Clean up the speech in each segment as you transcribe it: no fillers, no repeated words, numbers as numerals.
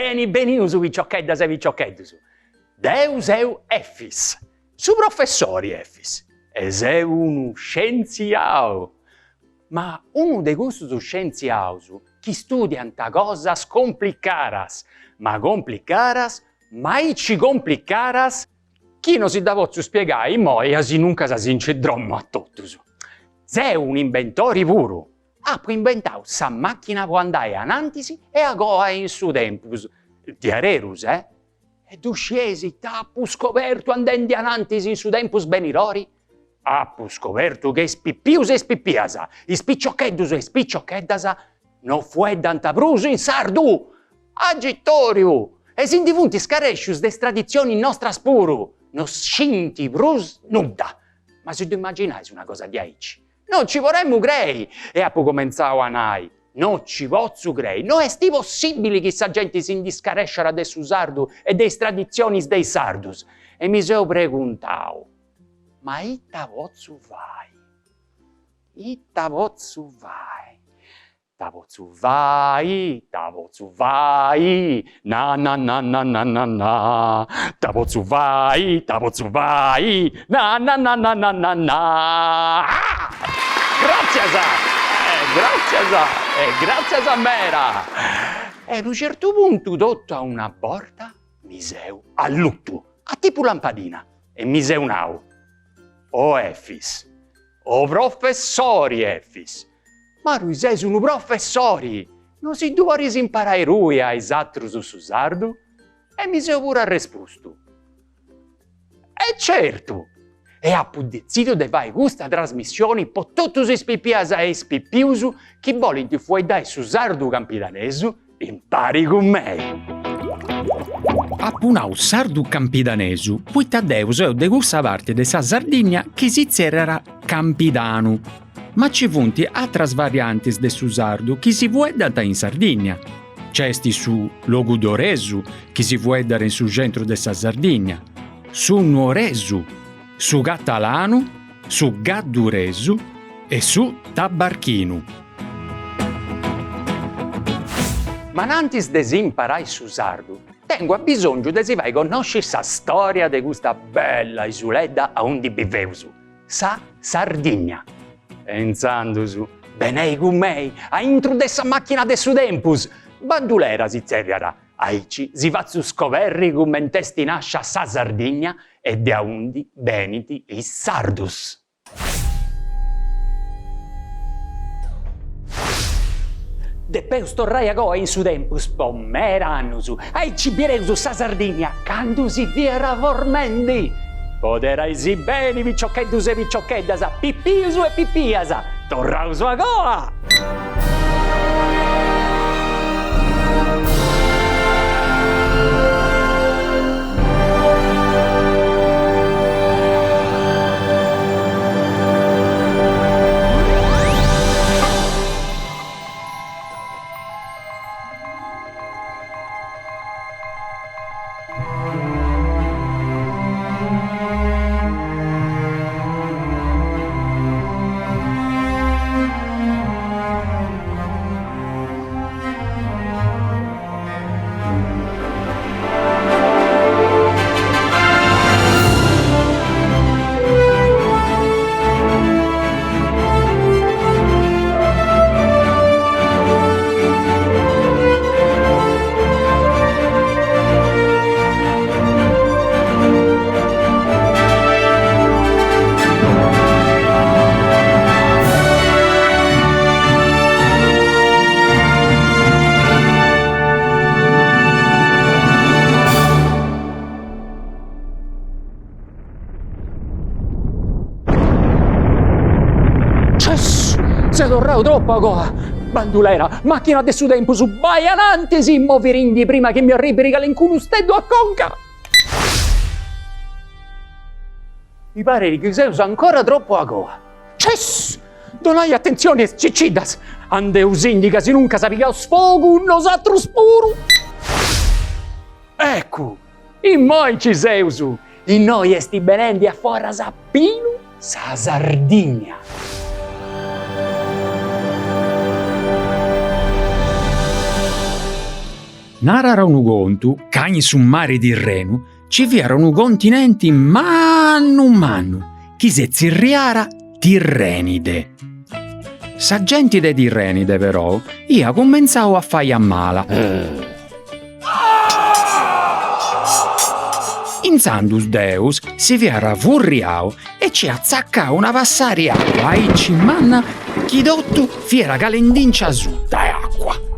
Beni benius piciocheddas e piciocheddus! Deu seu Efis, su professori Efis, e seu unu scientziau! Ma unu de cussus scientziaus chi studiant cosas complicaras, ma complicaras, ma aici complicaras, chi no si dda potzu spiegai immoi asinuncas si nci drommu a totus. Seu un'imbentori puru! Apu imbentau sa machina po andai anantis e agoa in su tempus, diarerus eh? E ddu scieis ita apu scobertu andendi anantis in su tempus benidori? Apu scobertu che is pipius e is pipias, is piciocheddus e is piciocheddas no fueddant prus in sardu! Agitoriu! E si ndi funt scarescius de is traditzionis nostras puru! No scint prus nudda! Ma si ddu imaginais una cosa diaici? No nci podemu crei! E apu cumentzau a nai, No nci potzu crei, no est possibili chi sa genti si ndi scaresciat de su sardu e de is traditzionis de is sardus! E mi seu preguntau, Ma ita potzu fai? Ita potzu fai? Ita potzu fai, ita potzu fai, na na na na na na na, ita potzu fai, ita potzu fai, na na na na na na na. Ah! Gràtzias! Eh, gràtzias! E gràtzias meda! E a unu certu puntu totu a una borta mi seu allutu, a tipu lampadina, e mi seu nau, O Efis, o professori Efis, Ma tui ses unu professori! No si ddu podis imparai tui a is atrus su sardu? E mi seu puru arrespustu. E certu! E apu detzidiu de fai custa trasmissioni po totus is pipias e is pipius chi bolint fueddai su sardu campidanesu impari cun mei. Apu nau sardu campidanesu poita deu seu de cussa parti de sa Sardigna chi si tzerriat Campidanu, ma ci funt atras variantis de su sardu chi si fueddant in Sardigna. Nc'est su logudoresu chi si fueddat in su centru de sa Sardigna, su nuoresu, su catalanu, su gadduresu e su tabarchinu. Ma anantis de si imparai su sardu, tengu abisongiu de si fai connosci sa storia de custa bella isuledda aundi biveus, sa Sardigna. E intzandus, benei cun mei aintru de sa machina de su tempus, bandulera si tzerriat, aici si fatzu scoberri cument'est nascia sa Sardigna e de aundi benint is sardus. Depeus torrai agoa in su tempus po meda annus, aici bireus sa Sardigna candu si fiat formendi. Poderai·sì beni piciocheddus e piciocheddas, pipius e pipias, torraus agoa! Cess! Seu torrau tropu agoa! Bandulera, machina de su tempus, bai anantis, movirindi prima chi mi arribiri calincunu steddu a conca! Mi parit chi seus ancora tropu agoa. Cess! Donai atentzioni a is ciciddas! Andeusindi ca sinuncas pigaus fogu nosatrus puru! Eccu! Immoi nci seus! Innoi est benendi a foras a pilu sa Sardigna! Narara unu contu ca in su mari Tirrenu ci fiat unu continenti mannu mannu chi si tzerriara Tirrenide. Sa genti de Tirrenide però iat cumentzau a fai a mala. Intzandus Deus si fiat furriau e ci at tzacau una passara 'e acua aici manna chi totu fiat calendinci asuta 'e acua.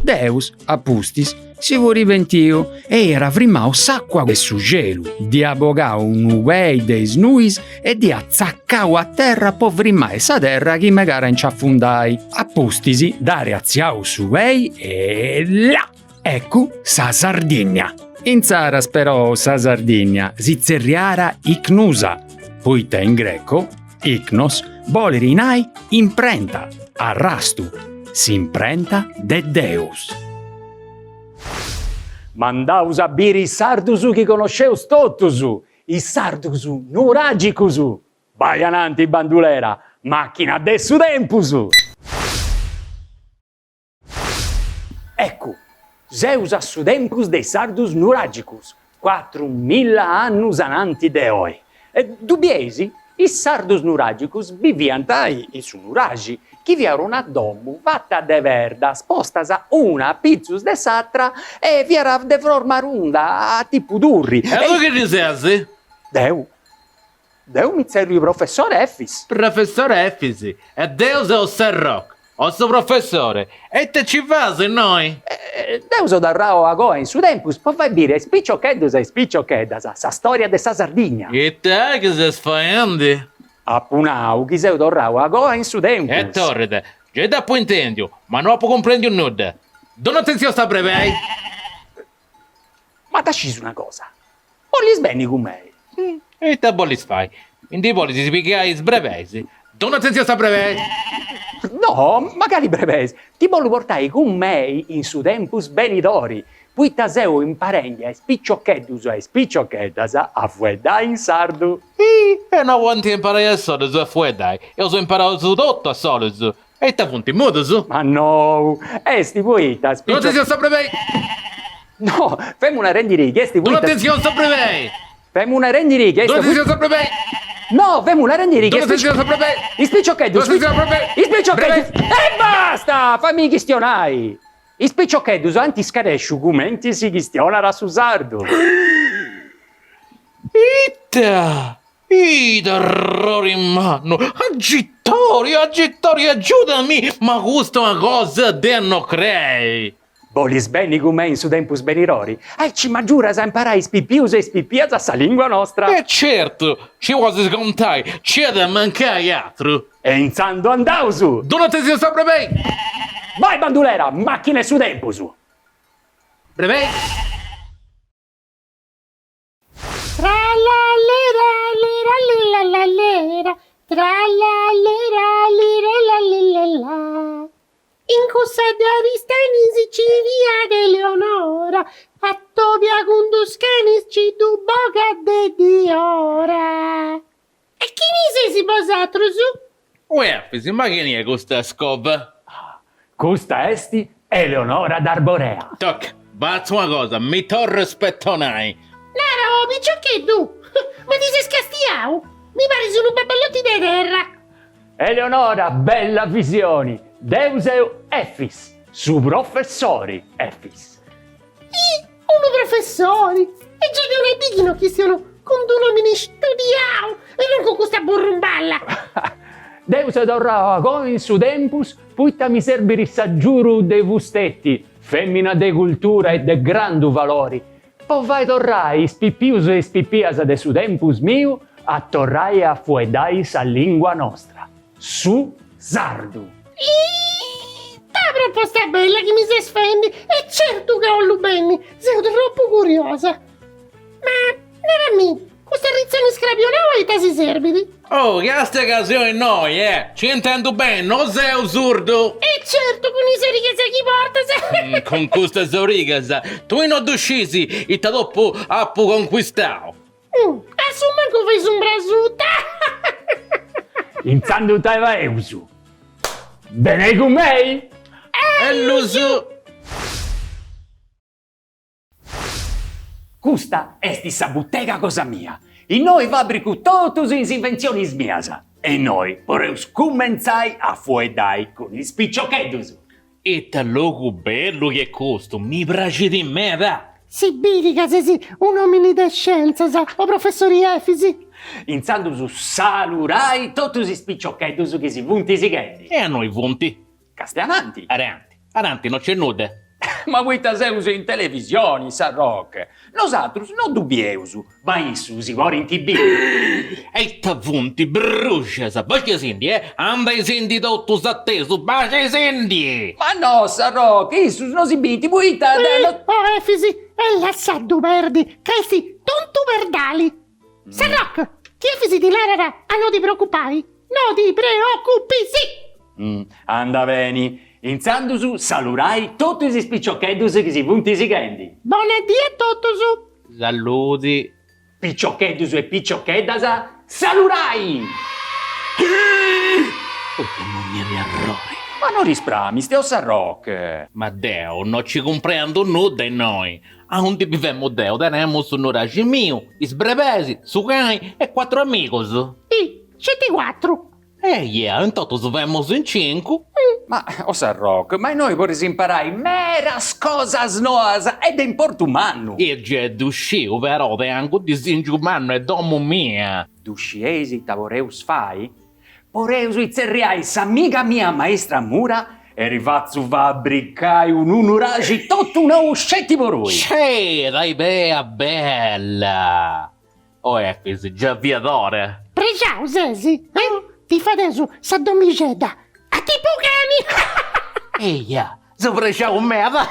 Deus, a pustis, si fut pentiu e iat frimau s'acua de su celu, dd'iat bogau unu pei de is nuis e dd'iat tzacau a terra po frimai sa terra chi megara a nci afundai. A pustis dd'at atziau su pei e là! Eccu sa Sardigna! Intzaras però sa Sardigna si tzerriara Ichnusa, poita in greco ichnos bolit nai imprenta, arrastu, s'imprenta de Deus. Mandaus a biri is sardus chi conosceus totus, is sardus nuragicus! Bai ananti bandulera, macchina de su tempus! Eccu, seus a su tempus de is sardus nuragicus, cuatrumilla annus ananti de oi. E ddu bieis? Is sardus nuragicus biviant in su nuraxi, chi fiat una domu fata de perdas postas una a pitzus de s'atra e fiat de forma runda, a tipu turri. E tui chini ses? Deu? Deu mi tzerriu professore Efis. Professore Efis, e deu seu Serroc, o su professore, e ite ci fas innoi? Deu seu torrau agoa in su tempus po fai biri a is piciocheddus e a is piciocheddas sa storia de sa Sardigna. Ita chi ses faendi? Apu nau chi seu torrau agoa in su tempus. E torrit, gei dd'apu intendiu, ma no apu cumprendiu nudda. Dona atentzioni a sa brebei. Ma dda scis una cosa, Bolis benni cun mei? E ita bolis fai? Mi ndi bolis pigai is brebeis? Dona atentzioni a sa brebei! No, ma cali brebeis? Ti bollu portai cun mei in su tempus benidori, poita seu imparendi a is piciocheddus e a is piciocheddas a fueddai in sardu. Ih, e no podint imparai a solus a fueddai, eus imparaus totu a solus, e ita funt mudus? Ma nou, est poita is Dona atentzioni a sa brebei! No, femu narendiri chi est poita. Dona atentzioni a sa brebei! Femu narendiri chi est. Dona atentzioni a sa brebei! No, femu narendiri chi est. Dona atentzioni a sa brebei! Is piciocheddus. Dona atentzioni a sa brebei! Is piciocheddus. E basta! Fammi chistionai! Is piciocheddus ant scaresciu cumenti si chistionat su sardu. Ita! Ita errori mannu! Agitoriu, agitoriu, agiudami! Ma custa est una cosa de no crei! Bolis benni cun mei in su tempus benidori? Aici m'agiuras a imparai is pipius e is pipias sa lingua nostra! E certu! Ci podis contai, ci at a mancai atru! E intzandu andaus! Dona atentzioni a sa brebei! Bai bandulera, macchina 'e su tempus! Brebei! Trallallerallerallilallalera, trallallerallirelallilalà. In cussa de Aristanis ci fiat Eleonora, atòbia cun dus canis ci ddu bogat de diora. E chini seis bosatrus? Uè Efis, ma chini est custa scova? Custa est Eleonora d'Arborea. Toca, fatzu una cosa, mi torru a spetonai. Nara, o piciocheddu, ma ti ses castiau? Mi paris unu baballoti de terra. Eleonora, bella visioni! Deu seu Efis, su professori Efis. Ih, unu professori! E giai de una dì chi no chistionu cun d'un'omini studiau e non cun custa burrumballa! Deu seu torrau agoa in su tempus poita mi serbit s'agiudu de fusteti, femina de cultura e de grandu valori, po fai torrai is pipius e is pipias de su tempus miu a torrai a fueddai sa lingua nostra, su sardu. Ita proposta bella chi mi ses fendi e certu ca 'ollu benni, seu tropu curiosa. Ma naramì, custu arritzoni scrabionau a ita si serbit? Oh, castia ca seu innoi, eh! Ci intendu beni, no seu surdu! E certu, cun is origas chi portas! Cun custas origas, tui no ddu scisi ita topu apu conquistau! A su mancu fai s'umbra asuta! Intzandu ita faeus? Benei cun mei? Ellus! Custa est sa butega cosa mia, innoi fàbricu totus is inventzionis mias e innoi poreus cumentzai a fueddai cun is piciocheddus. Ita logu bellu chi est custu, mi praxit meda! Si biri ca ses un'omini de scientzas, o professori Efis! Intzandus salurai totus is piciocheddus chi si funt sighendi. E innui funt? Castia ananti. Aranti, aranti no c'est nudda. Ma poita seus in televisioni, Sarroch? Nosatrus no ddu bieus, ma issus si podint biri. E ita funt, bruscias, baxeisindi, eh, andaisindi totus atesu, baxeisindi! Ma no, Sarroch, issus no si bint, poita. Oh Efis, e lassaddu perdi, ca est tontu perdali. Sarroch, chi Efis ti narat a no ti preocupai, no ti preocupis! Anda beni, intzandus salurai totus is piciocheddus chi si funt sighendi. Bona dì a totus! Saludi! Piciocheddus e piciocheddas, salurai! Oh dimoniu de arrori! Ma no ti spramist, o Sarroch! Ma deu no ci cumprendu nudda innoi, aundi bivemu deu tenemus su nuraxi miu, is brebes, su cani e cuatru amigus. Ih, sceti cuatru! Eia, in totus femus in cincu. Ma, o Sarroch, ma innoi podis imparai meras cosas noas e de importu mannu! E gei ddu sciu, però tengu disingiu mannu 'e domu mia. Ddu scieis ita poreus fai? Poreus itzerriai s'amiga mia maistra Mura e ddi fatzu fabricai unu nuraxi totu nou sceti po tui! Sceda, idea bella! O Efis, già fiat ora! Prexau ses? Eh? Ti fadeus sa domixedda a tipu cani! Eia, seu prexau meda!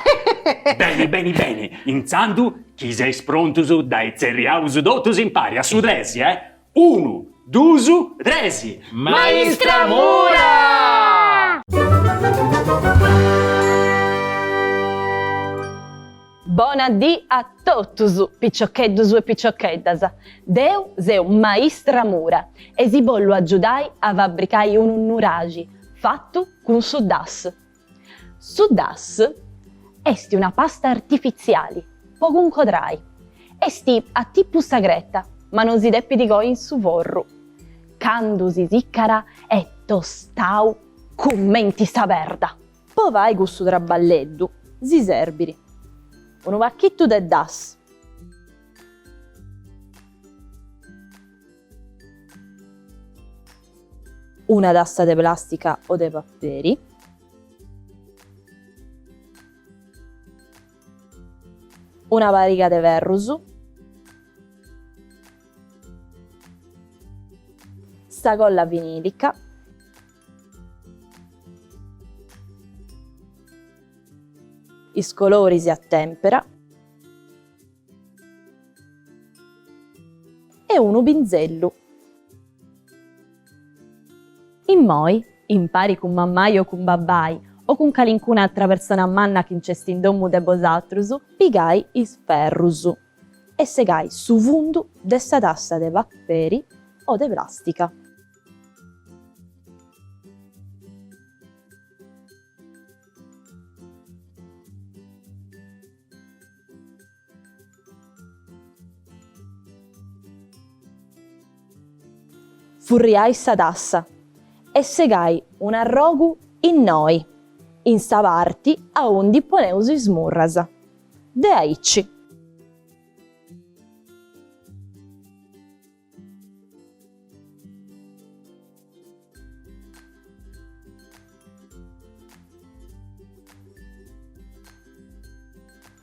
Beni, beni, beni, intzandu chi seis prontus dda itzerriaus totus impari a su tresi, eh? Unu, dus, tresi! Maistra Mura! Bona dì a totus, piciocheddus e piciocheddas! Deu seu Maistra Mura e si bollu agiudai a fabbricai unu nuraxi fatu cun su das. Su das est una pasta artifitziali po cuncodrai. Est a tipu sa creta, ma non si depit coi in su forru. Candu si siccat est tostau cumenti sa perda. Po fai custu traballeddu si serbit unu pachitu de das. Una tassa de plastica o de paperi. Una pariga de ferrus. Sa colla vinilica. Is coloris a tempera e unu pinzellu. Immoi, impari cun mammai o cun babbai o cun calincuna atra persona manna chi nc'est in domu de bosatrus, pigai is ferrus e segai su fundu de sa tassa de paperi o de plastica. Furriai sa tassa e segai un'arrogu innoi, in sa parti aundi poneus is murras. De aici.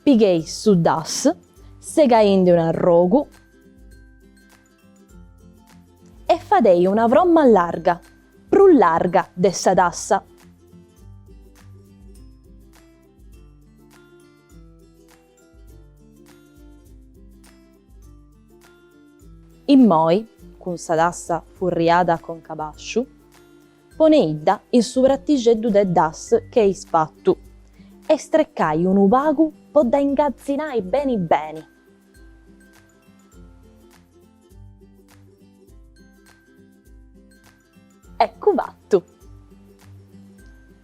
Pighei su das, segaindi un'arrogu e fadei una fromma larga, prus larga de sa tassa. Immoi, cun sa tassa furriada a conca basciu, poneidda in su pratixeddu de das chi eis fatu e strecai unu pagu po dda ingazinai beni beni. Eccu fattu.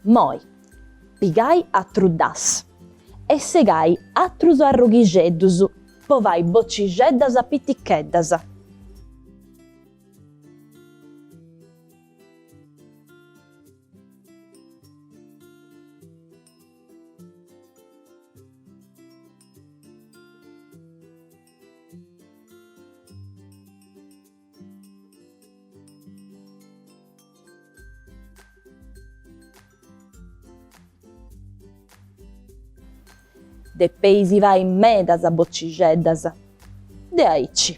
Moi, pigai atru das e segai atrus arroghixeddus. po fai bocixeddas piticheddas. Depeis fai medas bocixeddas de aici.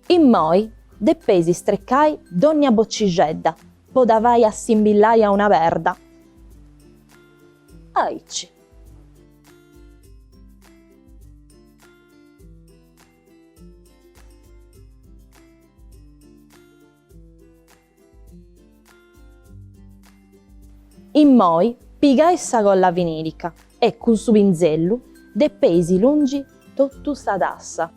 Immoi depeis strecai dònnia bocixedda po dda fai assimbillai a una perda. Aici. Immoi pigai sa colla vinilica e cun su pinzellu depeis lungi totu sa tassa.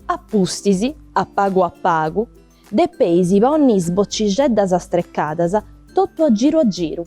A pustis, a pagu a pagu, depeis ponni is bocixeddas strecadas totu a giru a giru.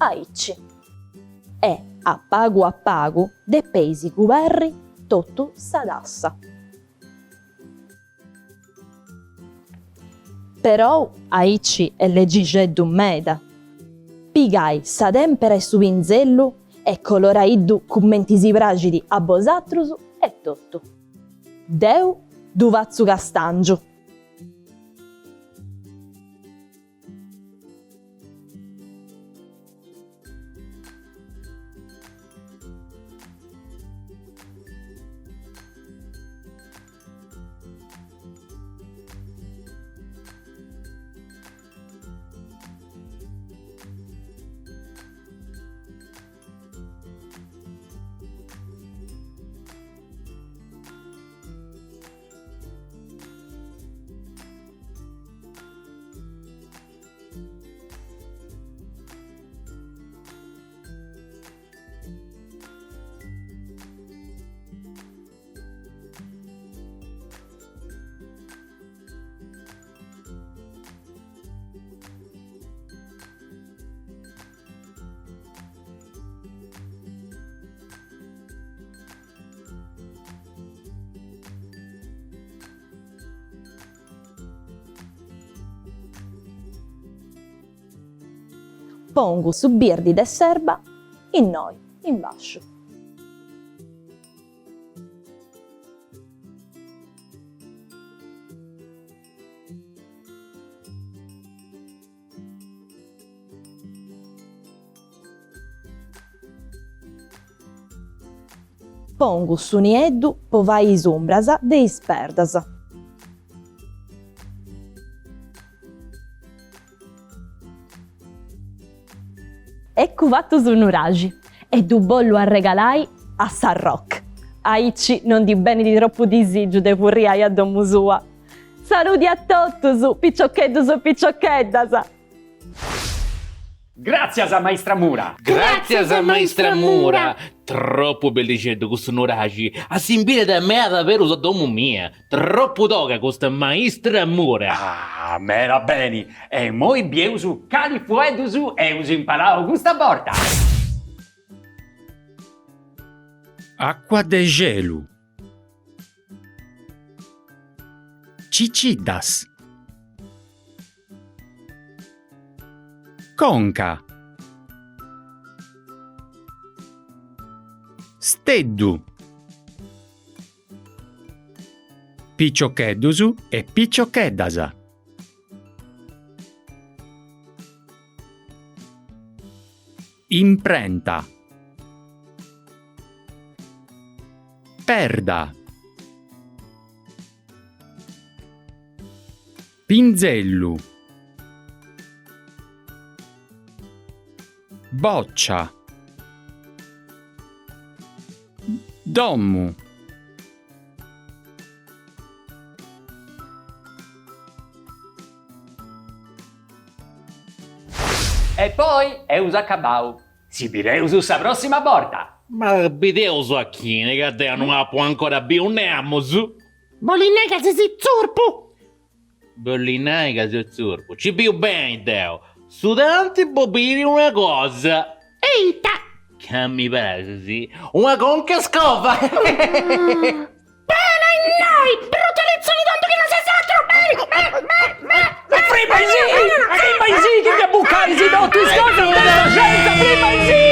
Aici. E, a pagu a pagu, depeis cuberri totu sa tassa. Perou aici est legixeddu meda. Pigai sa tempera e su pinzellu e coloraiddu cumenti si praxit a bosatrus e totu. Deu ddu fatzu castangiu. Pongu su birdi de s'erba innoi in basciu. Pongu su nieddu po fai is umbras de is perdas. Eccu fatu su nuraxi e ddu bollu arregalai a Sarroch, aici non ddi benit tropu disigiu de furriai a domu sua. Saludi a totus, piciocheddus e piciocheddas! Gràtzias, maistra Mura! Gràtzias, maistra Mura! Tropu bellixeddu custu nuraxi, assimbillat meda berus a domu mia! Tropu toga custa maistra Mura! Ah, meda beni! E immoi bieus cali fueddus eus imparau custa borta! Acua de xelu. Ciciddas. Conca. Steddu. Piciocheddus e piciocheddas. Imprenta. Perda. Pinzellu. Boccia. Domu. E poi eus acabau. Si bireus sa prossima borta! Ma bideus a chini, ca deu no apu ancora biu nemus! Bolit nai ca ses tzurpu! Bolit nai ca seu tzurpu, ci biu beni deu, su tanti po biri una cosa! E ita? Ca mi paris una conca 'e scova! Beni a innoi, bruttu litzoni tontu chi no ses atru! Frimaisì! Frimaisì chi mi abucais totu is cosas de sa scienza! Frimaisì!